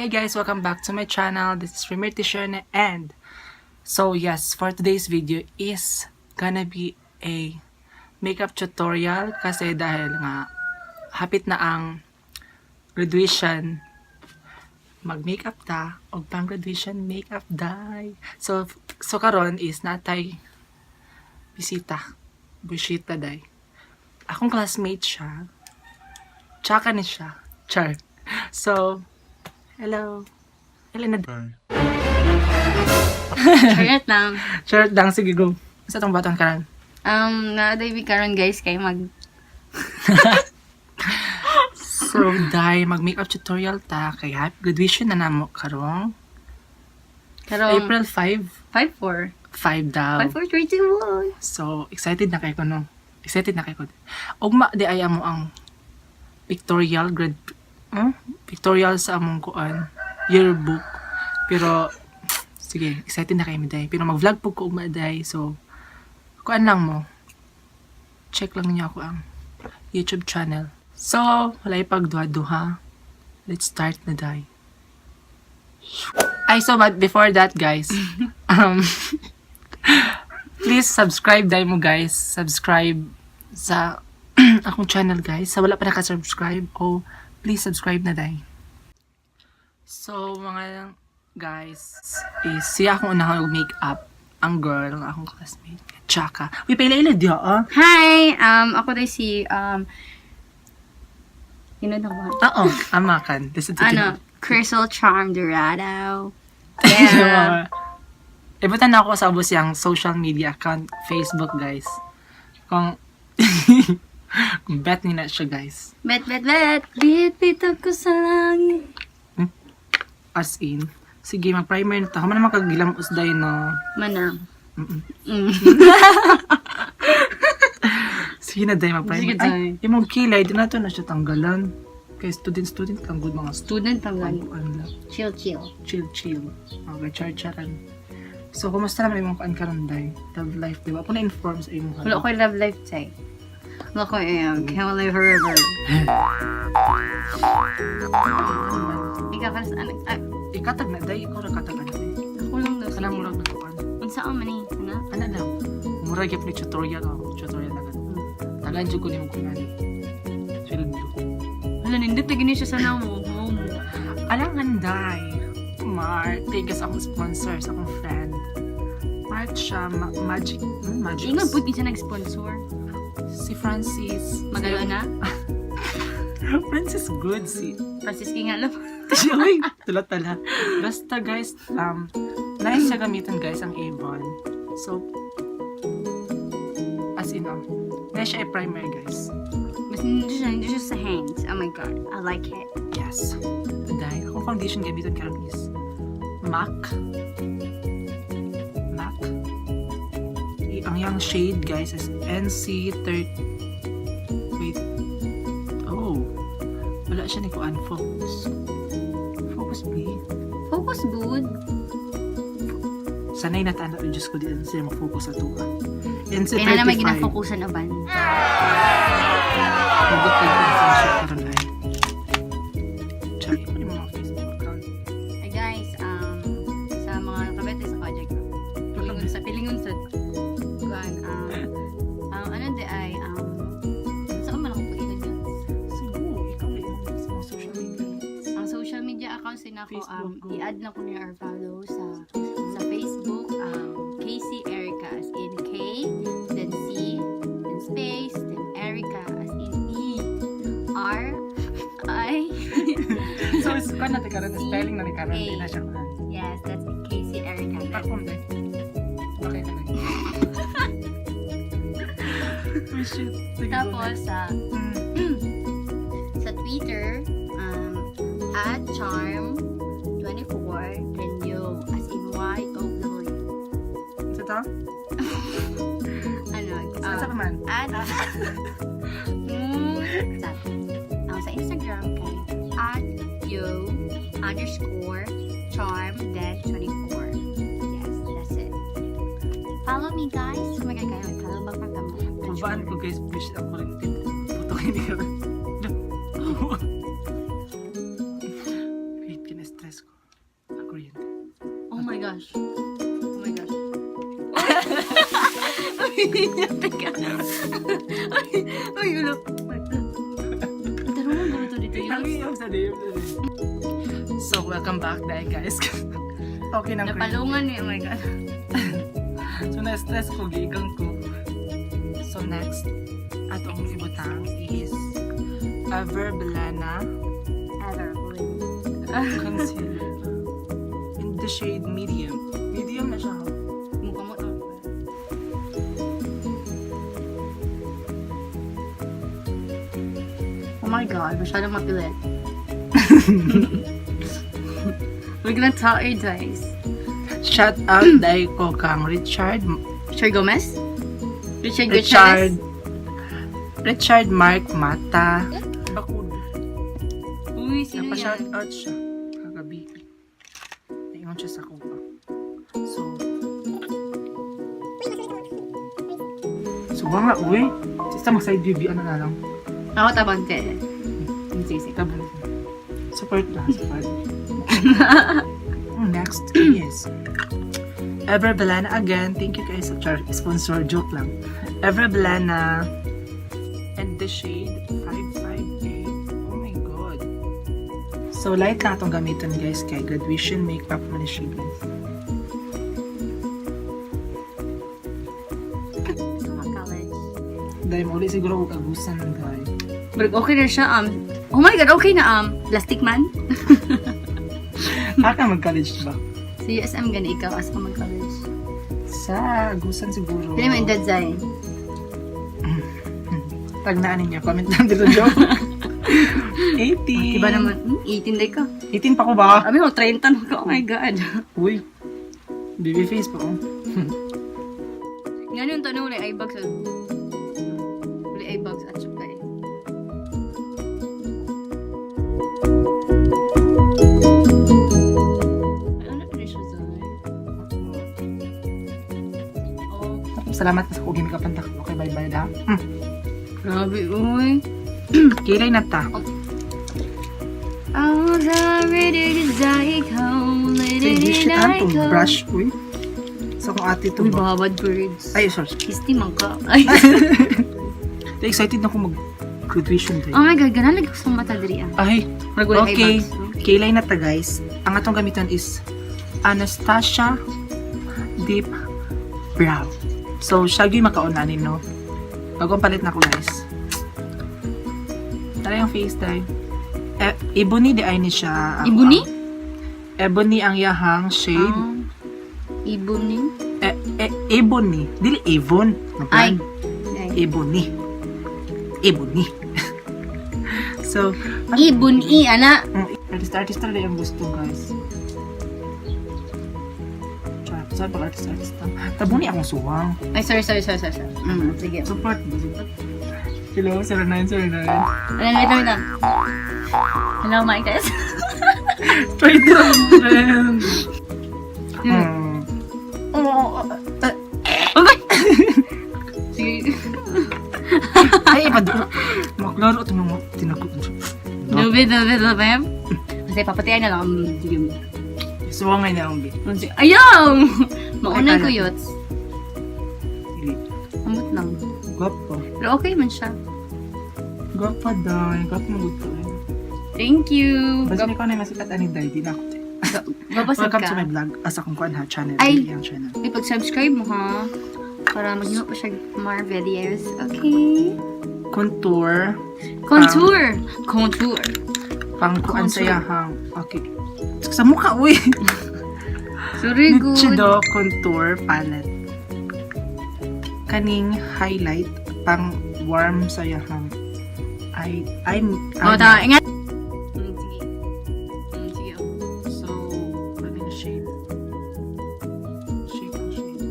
Hey guys, welcome back to my channel. This is Premier Tishon and so yes, for today's video is gonna be a makeup tutorial kasi dahil nga hapit na ang graduation, mag-makeup ta og pang graduation makeup day. So karon is natay bisita. Bisita day. Akong classmate siya. Tsaka ni siya. Char. So, hello. Hello na. Charot lang. Char lang, sige, go. Sa tong baton karon. Naa day mi karon, guys, kay mag So, day, mag-makeup tutorial ta kay happy graduation na namo karong Karong April 5. 5 4. 5 daw. 5 4 3 2 1. So, excited na kay ko, no. Excited na kay ko. Ugma di ay amo ang pictorial grad, huh? Pictorial sa among kuan yearbook. Pero sige, excited na kay mi day. Pero mag-vlog po ko ugma day. So, kuan lang mo. Check lang niyo ako ang YouTube channel. So, wala pagduha-duha. Let's start na day. Ay, so but before that, guys, please subscribe day mo, guys. Subscribe sa akong channel, guys. Sa wala pa naka-subscribe, oh, please subscribe na day. So, mga guys, is siya akong unahon og makeup. Ang girl, ang akong classmate. Tsaka. Uy, paila-ila diya, ah. Hi! Ako day si yun na ba? Oo, amakan. This is Ano, Crystal Charm Dorado. Yeah. Ibutan na ako sa ubos yung social media account, Facebook, guys. Kung bet ni na siya, guys. Bet, bet, bet! Bit, bit ako sa langit. As in. Sige, mag-primer na ta. Human naman kagilam usday, no? Mana. Sige na, day, mag-primer. Sige, Ay, day. yung mga kilay, di na to na siya tanggalan. Kay student, student lang, good mga Student pang student. gani. Ano lang. Chill, chill. Chill, chill. Okay, char-charan. So, kumusta naman imong kuan karon, day? Love life, di ba? Ako na-inform sa imong. Wala ko love life, say. Wala ko can't live forever. Ikaw ka sa ano? Ay, Ikatag na, day. Ikaw ra katag na, day. ako lang daw. Kanang murag na kuan. Unsa man ni? Ano? Ano lang? Murag gyud ni tutorial, oh. Tutorial na ganun. Tagaan jud ko nimo kung ano. Sweldo. Wala, nindot na gini siya sa namo. Mo. Alangan, day. Mark, thank you sa akong sponsor, sa akong friend. Mark siya, Magic, Magic. Ingon pud siya nag-sponsor. Si Francis. Magalo na. Francis good si. Francis nga alam. Uy, tula-tala. Basta guys, nice siya gamitin, guys, ang Avon. So, as in, nice siya i-primer, guys. Mas nindot siya sa hands. Oh my God, I like it. Yes. Today, akong foundation gamitin karon is MAC. MAC. Ang yung shade, guys, is NC30. Wait. Oh. Wala siya ni kuan focus. Focus B. Focus good. Sanay na tanda, Diyos ko, di sila mag-focus sa tuwa. NC35. Kaya na naman ginafokusan aban. Hugot kayo kung siya karon ay. Tsaka, ikaw yung mga Facebook account. Hey guys, sa mga nakabete sa project, pilingon sa, kuan, ano di ay, saan man ako pag-ingon yun? Siguro, ikaw na yung sa mga social media. Ang social media accounts din ako, Facebook, go. I-add na ko niyo or follow sa Facebook, Casey Erica as in K, then C, then space, then Erica as in E, R, I. So, is kuan natin karon, spelling na ni karon, di na siya kuan. Yes, that's Casey Erica. Platform din. Okay ka na. Oh shit. Sige, go. Tapos sa sa Twitter, @charm24, then yo, as in Y O W. Sa to? Ano? Sa pa man? At sa Instagram kay @yo_charm then 24. Yes, that's it. Follow me, guys. Oh my God, kayo. Follow back pa mo. Pabaan ko, guys, wish ako rin puto kayo ni karon. Wait, kina-stress Teka. Ay, ay, ulo. Tarungan ba ito dito yun? Ang sa day. So, welcome back dahil guys. Okay nang Napalungan eh, oh my God. So, na-stress ko, gigang ko. So, next, atong ibutang is Ever Bilena Ever. Concealer in the shade medium. Medium na siya. Mukha mo to. Oh my God, masyadong mapilit. We're gonna tell our dice. Shout out dahil ko kang Richard Richard Gomez? Richard Richard Gutierrez? Richard Mark Mata. Bakud. Uy, sino yan? Napa-shout out siya kagabi. Naingon siya sa kuha. So, nga, uy. Sista mag-side view, ano na lang. Ako tabang te. Sige, sige. Tabang. Support lang, support. Next is Ever Belana again. Thank you guys sa sponsor. Joke lang. Ever Belana and the shade 558. Oh my God. So, light lang itong gamitin guys kay graduation makeup man siya guys. Gusto ka college. Dahil muli siguro kung agusan ng guys. But okay na siya, oh my God, okay na, Plastic Man? Aka mag-college ba? Sa USM gani ikaw, as ka mag-college. Sa agusan siguro. Pili mo yung design. Tagnaan ninyo. Comment lang dito, joke. 18. Diba naman, 18 day ka. 18 pa ko ba? Abi mo, 30 na ka. Oh my God. Uy. Baby face pa ko. Nga yung tanong, wala eye bags. Wala eye bags at saka eh. Ay, ano na siya, Zay? Oh, Salamat sa kung ka pantak. Okay, bye-bye da. Grabe, uy. Kilay na ta. I was already to die home, Sa little shit, did I atong go. brush, uy. Sa kong ate to Uy, ba? bad birds. Ay, sorry. Kisti man ka. Ay. Excited na ako mag-graduation day. Oh my God, ganun lagi ko sa mata diri ah. Ay, Murag wala eye okay. bags. Kilay na ta, guys. Ang atong gamiton is Anastasia Deep Brow. So, siya gyud makauna ni no. Bagong palit na ko, guys. Tara yung face day. Eh, ebony di ay ni siya. Ako Ebony? Ebony ang yahang shade. Ah, Ebony? Eh, eh, ebony. Dili Avon. Ay. Ay. Ebony. Ebony. So, Ebony, ana. Artist, artist talaga yung gusto, guys. Char, sorry pag artist, artist lang. Tabuni akong suwang. Ay, sorry, sorry, sorry, sorry. Sorry. Sige. Support ba? Support. Hello, 0909. Ano, wait lang, wait lang. Hello, my guys. Try to friend. Oh, Okay. Sige. Ay, ipad. Maklaro ito mga tinagot. Dubi, dubi, dubi. Kasi papatayan na lang. Sige. Suwang ngayon na ang bit. Sige. Ayaw! Maunay Ay, ko yots. Dili. Amot lang. Gwapo. Pero okay man siya. Gwapo daw. Gwapo mo gusto. Thank you. Basta ikaw na yung masikat ani Day. Di na ako. Babasag Welcome ka. to my vlog. Asa kong kuan ha, channel. Ay. Dili ang channel. Ay, pag-subscribe mo ha. Para maghimo pa siya more videos. Okay. Contour. Contour! Contour. Pang kuan sa Contour. yahang. Okay. Sa mukha, uy. Sorry, good. Nichido Contour Palette. Kaning highlight pang warm sa yahang. Ay, ay, Oh, tama. Ingat. Sige. Sige. Oh. So, ano yung shape? Shape ang shade.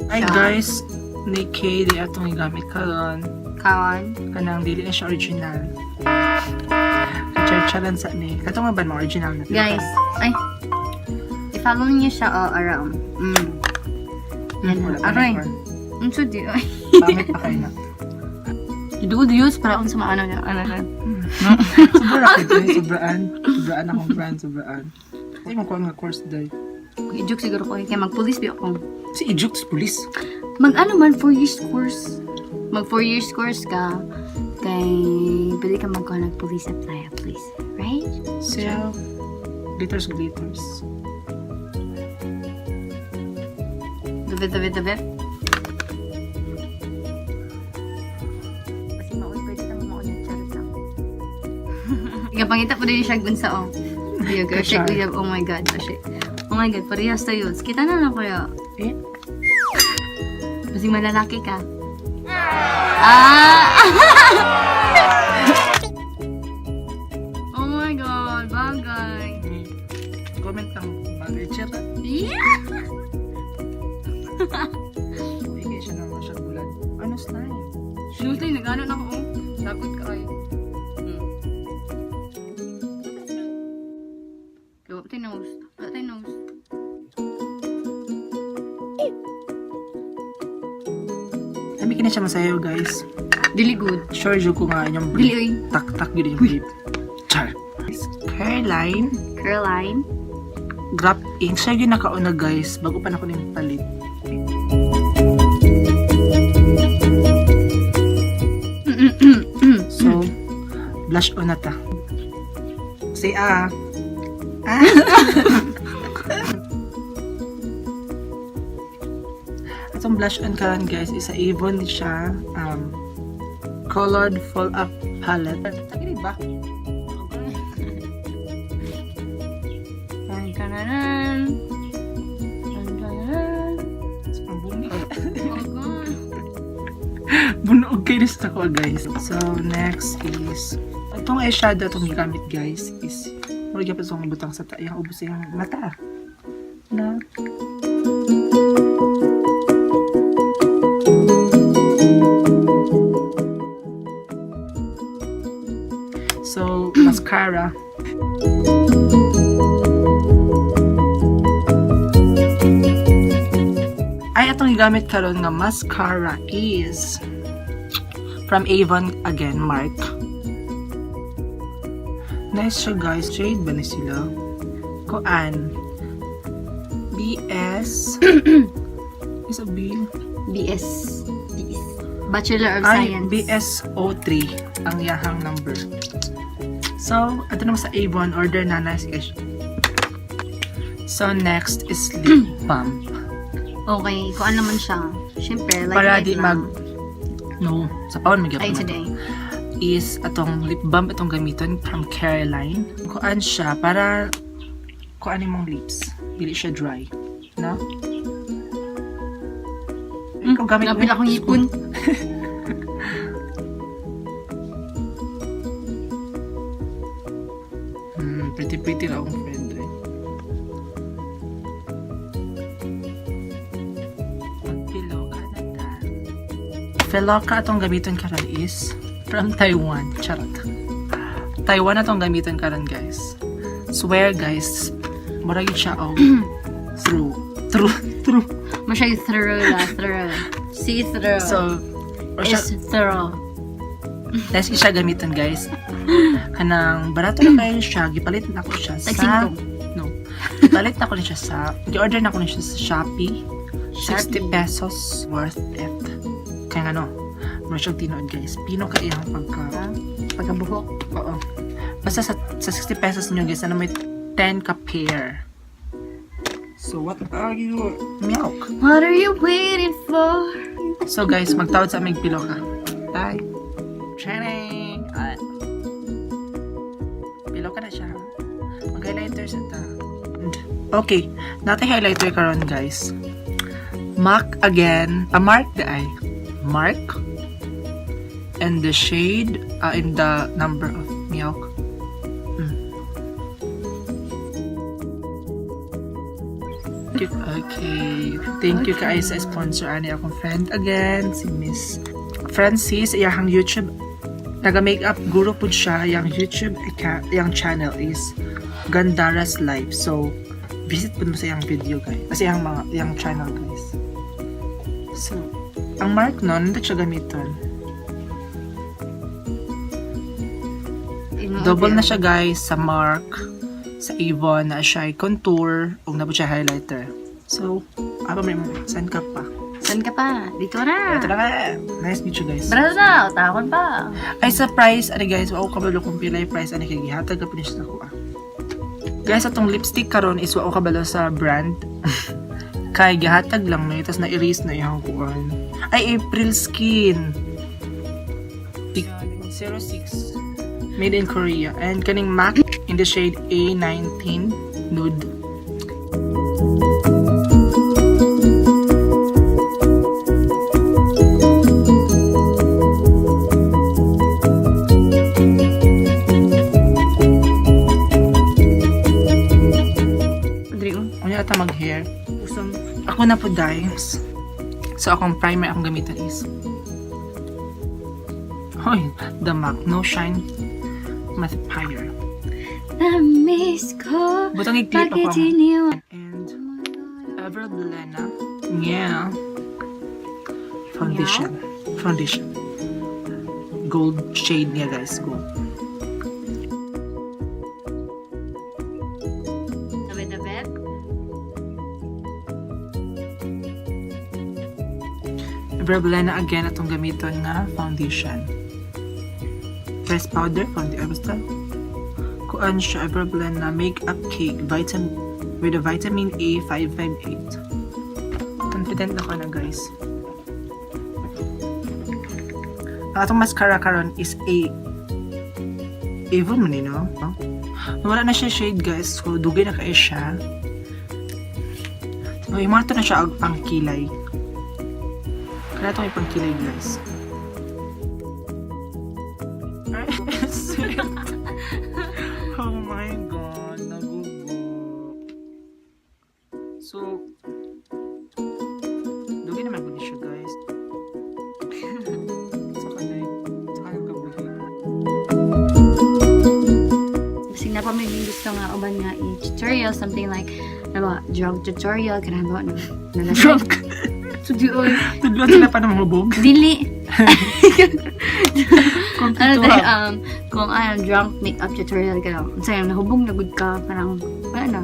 Ay Siya. guys, Nikkei, di atong gigamit karon. Kawan. Kanang dili na siya original. Kacharcharan sa ni. Katong nga ba mga original na? Pero Guys, ay. I-follow niyo siya all around. Yan. Wala pa Aray. na. Ang sudi. Ay. Pangit pa kayo na. Dugo Diyos para unsa maano na ano na. Sobra ako guys, sobraan. Sobraan akong brand, sobraan. Ay, makuha nga course day. I-joke siguro ko kay magpulis bi ako. Si Egypt sa police. Mag ano man, 4 years course. Mag 4 years course ka. Kay, pwede ka magkuha ng police apply, please. Right? So, glitters, glitters. Dabi, dabi, dabi. Kasi maoy, pwede ka maoy na charot lang. Ika, pangita po din siya gunsa, oh. Uyag, oh, shit, uyag, oh my God, oh shit. Oh my God, parehas tayo. Kita na lang kayo. Eh? Kasi malalaki ka. Ah! Oh my God, bagay. Comment lang. Bagay, charot. Yeah! Uy, kaya siya naman siya gulat. Ano slime? Nusay, nag-ano na ako, oh. Lagot ka ay. Wala tayo nose. Wala tayo nose. Sabi kina siya masayo, guys. Dili good. Sure, jud ko nga inyong Dili, brief. oy. Tak-tak yun yung brief. Char. Caroline, Caroline. Grab ink. Siya yung nakauna, guys. Bago pa na ko niyang palit. So, blush on na ta. Say ah. Ah. Atong blush on karon guys is sa Avon ni siya colored full up palette. Tagili ba? Tan tananan. Tan tananan. Ang buni. Oh God. Bunog kayo sa ko guys. So next is itong eyeshadow itong gigamit guys is mura gyapon sa butang sa ta iyang ubos iyang mata. Na So, mascara. Ay, atong gigamit karon nga mascara is from Avon again, Mark. Nice siya, guys. Shade ba ni sila? Kuan. BS. Is a B? BS. BS. Bachelor of Ay, Science. BSO3 ang yahang number. So, ato naman sa Avon, order na na si So, next is lip balm. Okay, kung ano naman siya. Siyempre, like Para like di lang. mag... No, sa paon magyapon Ay, na to. today. Is atong lip balm itong gamiton from Caroline. Kuan siya para kuan imong lips. Dili siya dry. No? Ikaw gamit Lapit akong ipon. Pretty pretty lang akong friend eh. Pagpiloka na ta. Filoka atong gamiton karon is from Taiwan. Charot. Taiwan atong gamiton karon guys. Swear guys, mura yun siya og through. Through. Through. Masya yung thorough la, thorough. See through. So, or siya, Is thorough. nice siya gamiton guys. Kanang barato na kayo siya, gipalit na ko siya sa Tag-singko. No. Gipalit na ko ni siya sa gi-order na ko ni siya sa Shopee. 60 Shopee. pesos worth it. Kaya nga no, mura siyang tinuod guys. Pino ka iyang pagka Pagkabuhok. Oo. Basta sa 60 pesos niyo guys, ano may 10 ka pair. So what are you milk? What are you waiting for? So guys, magtawad sa aming pilo ka. Bye. Training. Ah. Pilo ka na siya. Ha? Mag-highlighter sa ta. Okay, natin highlighter karon guys. Mark again. A mark the eye. Mark. And the shade in the number of milk. Okay. Thank you guys sa sponsor ani akong friend again, si Miss Francis, iyahang YouTube naga-makeup guru pud siya, iyang YouTube account, iyang channel is Gandara's Life. So, visit pud mo sa iyang video guys. Kasi iyang mga iyang channel guys. So, ang mark nun, nandito siya gamiton. Double na siya guys sa mark, sa Avon na siya ay contour, ug na po siya highlighter. So, Apa may mo? Saan ka pa? Saan ka pa? Dito na. Ito na nga. Nice meet you, guys. Brother na, utakon pa. Ay, sa price, ano guys, wa ko kabalo kung pila yung price, ano kay gihatag ka finish na ko ah. Guys, atong lipstick karon is wa ko kabalo sa brand. Kay gihatag lang no, tas na-erase na iyang kuan. Ay, April Skin. 06. Made in Korea. And kaning MAC in the shade A19 nude. Diri oh. Ano ata mag-hair? Usam. Ako na po, guys. So, akong primer akong gamitin is, hoy, the MAC No Shine Mattifier. Na-miss ko. Butang i-clip ako. Bakit iniwan? And Ever Bilena. Yeah. Foundation. Foundation. Gold shade niya, guys. Gold. Dabet-dabet. Ever Bilena again atong gamiton nga foundation. Press powder, foundation. Basta. Kuan siya, Ever Bilena Makeup Cake Vitamin with a vitamin A 558. Confident na ko na, guys. Ang atong mascara karon is A Avon man ni, no? Wala na siya shade, guys. So, dugay na kayo siya. So, yung to na siya og pangkilay. Kaya itong ipangkilay, guys. Ay, sweet. Oh my God, nagugo. So, dugay naman po ni siya, guys. Saka na saka nagkabuhi. Basig na pa may gusto nga uban nga i-tutorial, something like, ano ba, drug tutorial, kanang ba, na, na, Drunk! So, di, oy. Tudlo sila pa ng hubog. Dili. Ano Kompleto tayo, ha. kung ano, drunk makeup tutorial ka lang. Sa'yo, nahubog na good ka, parang, wala na.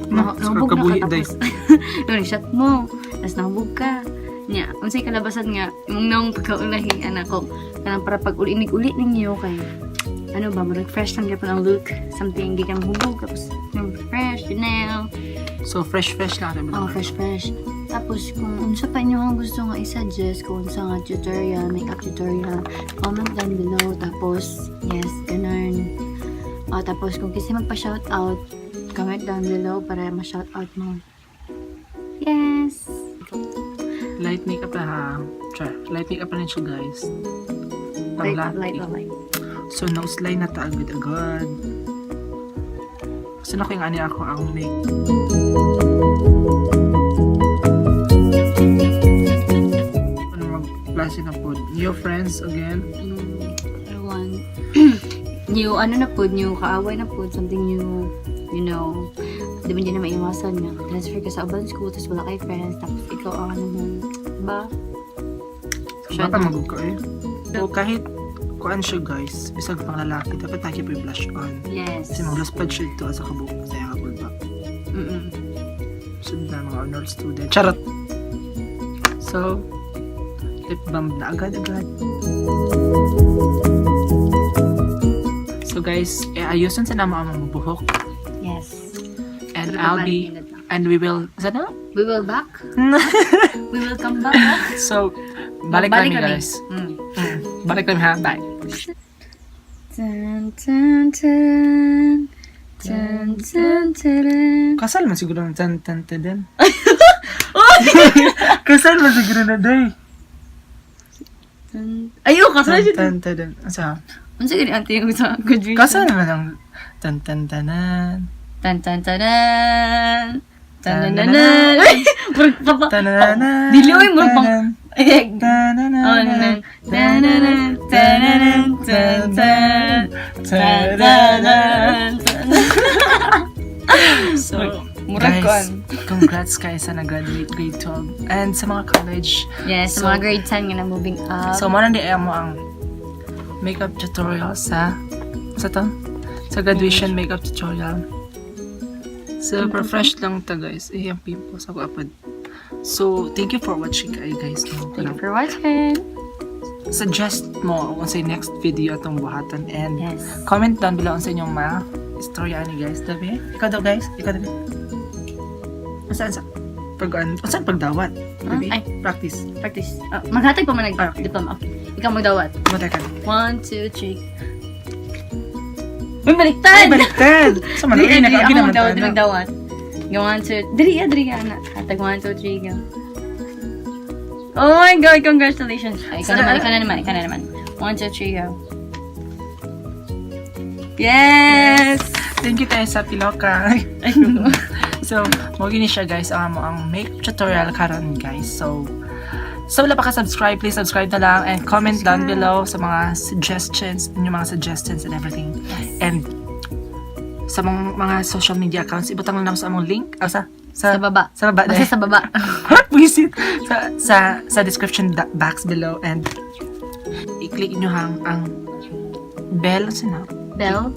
No, Nahubog na kabuhi, ka tapos. Yun, shot mo. Tapos nahubog ka. Nya, unsay kalabasan nga, imong naong pagkaulahi, anak ko, kanang para pag uli ninyo kay, ano ba, murag fresh lang gyapon ang look. Something hindi ka mahubog, tapos yung fresh. So, fresh, fresh lang. Oh, fresh, fresh. Tapos, kung unsa pa inyo ang gusto nga i-suggest, kung unsa nga tutorial, makeup tutorial, comment down below. Tapos, yes, ganun. Oh, tapos, kung kasi magpa-shoutout, comment down below para ma-shoutout mo. Yes! Light makeup na ha. Char. Light makeup na rin siya, guys. Light, Pang light, light. So, nose line na ta agad-agad. Gusto na ko yung ani ako ang make. Ano mag-klase na po? New friends again. Everyone, new, ano na po, new kaaway na po, something new. Di ba hindi na maiwasan nga. Transfer ka sa urban school, tapos wala kay friends, tapos ikaw ang ano mo, ba? So, baka magug ka eh. So, kahit kuan siya, guys, bisag pang lalaki, dapat lagi po yung blush on. Yes. Kasi mag pad siya ito sa kabuk, sa iyang kabulba. Sud na mga honor student. Charot! So, lip balm na agad-agad. So guys, eh, ayusin sa nama ang buhok. Yes. And I'll be, and we will, sana? We will back. We will come back. So, balik kami, guys. Balik kami ha, bye. Dun, dun, dun. Dun, dun, dun, dun. Kasal man siguro ng tan tan tan tan. Kasal man siguro na day. Dun. Ayo, kasal Tan siya. tan tan tan. Asa? Unsa gani ante yung sa graduation? Kasal man ang tan tan tanan. Tan tan tanan. Tan tan tanan. Murag papa. Tanananan. Dili oy murag pang Tanan. Ay, Tanananan. Oh, nan. Tananan, tananan, tan, tan. Tan, tanan, tan. So, Murag guys, congrats guys sa nag-graduate grade 12 and sa mga college. Yes, sa So- mga grade 10 nga na moving up. So, mo na mo ang makeup tutorial sa to? Sa graduation makeup tutorial. Super fresh lang ta, guys. Eh, ang pimples ako apad. So, thank you for watching kayo, guys. No? Thank you for watching. Suggest mo kung sa next video atong buhatan and comment down below sa inyong mga istorya ani, guys. Dabi? Ikaw daw, guys? Ikaw dabi? Saan sa pag saan pagdawat? Dabi? Ay. Practice. Practice. Oh, maghatag pa man nag Ah, okay. diploma. Okay. Ikaw magdawat. Matay ka. One, two, three. Uy, baliktad! Ay, baliktad! Sa man, Dili, ay, dili, nakaagi ako naman magdawat, tayo na. magdawat. Go, one, two, dili, ah, dili, ana. Hatag, one, two, three, go. Oh my God, congratulations. Ay, ikaw naman, ikaw na naman, ikaw na naman. One, two, three, go. Yes! Thank you tayo sa Piloka. Ay, So, mo gini siya, guys, ang amo ang makeup tutorial karon, guys. So, sa wala pa ka-subscribe, please subscribe na lang and comment down Subscribe. Below sa mga suggestions, inyong mga suggestions and everything. And sa mga social media accounts, ibutang lang sa among link. Ah, sa, Sa baba. Sa baba. Basta sa baba. Buisit. Sa description box below and i-click nyo ang bell sino Bell?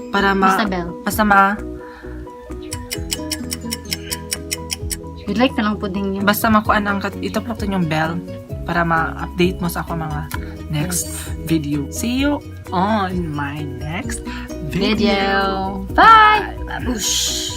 Para ma Basta bell. Basta ma You'd like na lang po din yun. Basta makuan ang ituplok to yung bell para ma-update mo sa ako mga next video. See you on my next video. Video. Bye! Babush!